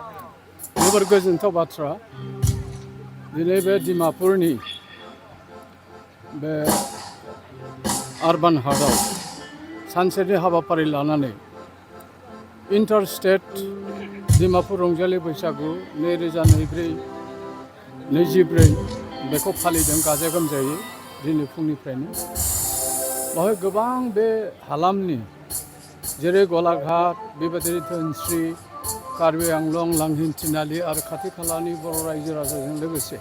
जोबोर गोजोनथाव बाथ्रा दिनै बे डिमापुरनि बे आर्बान हाटआव सानसेनि हाबाफारि लानानै इन्टार स्टेट डिमापुर रंजालि बैसागु 2024 बेखौ फालिदों गाजा गोमजायै दिनै फुंनिफ्रायनो। बेवहाय गोबां बे हालामनि जेरै गलाघाट बेबायदिनो धोनस्रि कार्बि आंलं लांहिन थिनालि आरो खाथि खालानि बर' रायजो राजाजों लोगोसे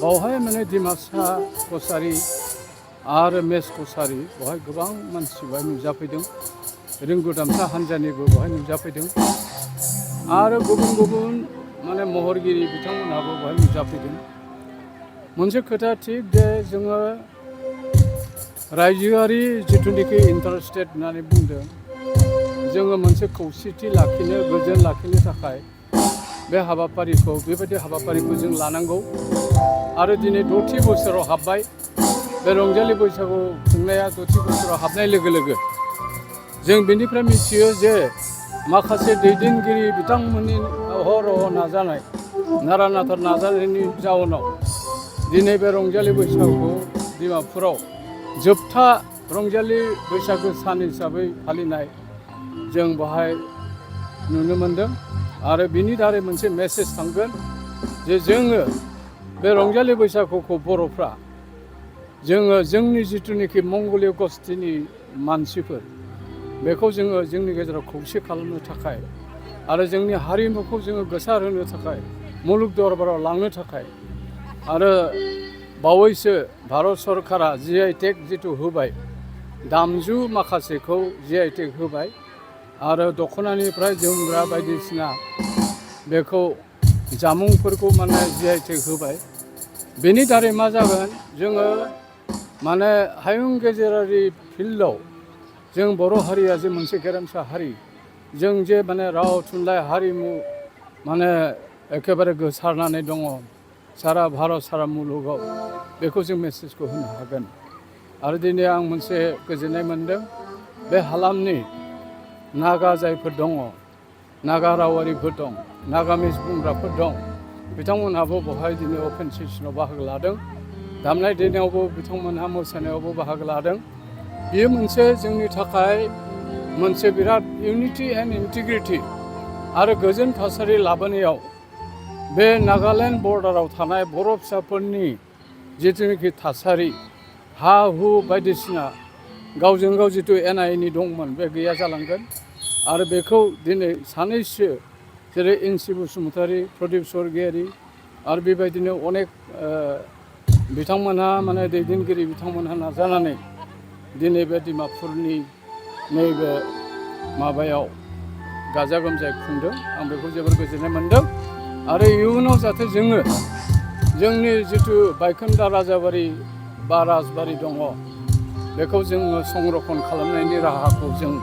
बावहाय माने डिमासा कसारि आरो मेस कसारि बेवहाय गोबां मानसि बेवहाय नुजाफैदों। रोंगौदामसा हान्जानिबो बेवहाय नुजाफैदों आरो गुबुन गुबुन माने महरगिरि बिथांमोनहाबो बेवहाय नुजाफैदों। मोनसे खोथा थिग जे जोङो रायजोआरि जिथुनिखि इन्टार स्टेट होननानै बुंदों, जोङो मोनसे खौसेथि लाखिनो गोजोन लाखिनो थाखाय बे हाबाफारिखौ बेबायदि हाबाफारिखौ जों लानांगौ। आरो दिनै 6थि बोसोराव हाबबाय। बे रंजालि बैसागु खुंनाया 6थि बोसोराव हाबनाय लोगो लोगो जों बेनिफ्राय मिथियो जे माखासे दैदेनगिरि बिथांमोननि अहरह नाजानाय नारा नाथा नाजानायनि जाउनाव दिनै बे रंजालि बैसागुखौ डिमापुराव जोबथा रंजालि बैसागु सान हिसाबै फालिनाय जों बेवहाय नुनो मोनदों। आरो बिनि दारै मोनसे मेसेज थांगोन जे जोङो बे रंजालि बैसागुखौ बर'फ्रा जोङो जोंनि जिथुनिखि मंगलीय गस्थिनि मानसिफोर बेखौ जोङो जोंनि गेजेराव खौसे खालामनो थाखाय आरो जोंनि हारिमुखौ जोङो गोसारहोनो थाखाय मुलुग दरबाराव लांनो थाखाय आरो बावैसो भारत सरकारा GI टेग जिथु होबाय, दामजु माखासेखौ GI टेग होबाय आरो दख'नानिफ्राय जोमग्रा बायदिसिना बेखौ जामुंफोरखौ माने GI टेग होबाय। बेनि दारै मा जागोन, जोङो माने हायुं गेजेरारि फिल्डआव जों बर' हारिया जे मोनसे गेरेमसा हारि, जों जे माने राव थुनलाइ हारिमु माने एखेबारे गोसारनानै दङ सारा भारत सारा मुलुगाव, बेखौ जों मेसेजखौ होनो हागोन। आरो दिनै आं मोनसे गोजोननाय मोनदों, बे हालामनि नागा जायफोर दङ, नागा रावारिफोर दं, नागामिस बुंग्राफोर दं, बिथांमोनहाबो बेवहाय दिनै अपेन सेसनाव बाहागो लादों। दामनाय देनायावबो बिथांमोनहा मोसानायावबो बाहागो लादों। बेयो मोनसे जोंनि थाखाय मोनसे बिराद इउनिटि एन्ड इन्टिग्रिटि आरो गोजोन थासारि लाबोनायाव बे नागालेण्ड बर्डाराव थानाय बर' फिसाफोरनि जिथुनिखि थासारि हा हु बायदिसिना गावजों गाव जिथु एना एनि दंमोन बे गैया जालांगोन। आरो बेखौ दिनै सानैसो जेरै इनसि बसुमतारी, प्रदीप स्वर्गियारी आरो बेबायदिनो अनेक बिथांमोनहा माने दैदेनगिरि बिथांमोनहा नाजानानै दिनै बे डिमापुरनि नैबे माबायाव गाजा गोमजायै खुंदों। आं बेखौ जोबोर गोजोननाय मोनदों। आरो इयुनाव जाहाथे जोङो जोंनि जिथु बायखोन्दा राजाबारि बा राजबारि दङ, बेखौ जोङो संरक्षण खालामनायनि राहाखौ जों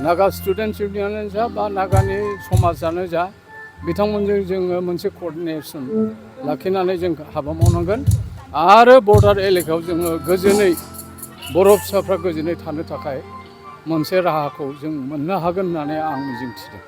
नागा स्टुडेन्टस इउनियनानो जा बा नागानि समाजानो जा बिथांमोनजों जोङो मोनसे क'र्डिनेसन लाखिनानै जों हाबा मावनांगोन। आरो बर्डार एलेकायाव जोङो गोजोनै बर' फिसाफ्रा गोजोनै थानो थाखाय मोनसे राहाखौ जों मोननो हागोन होननानै आं मिजिंथिदों।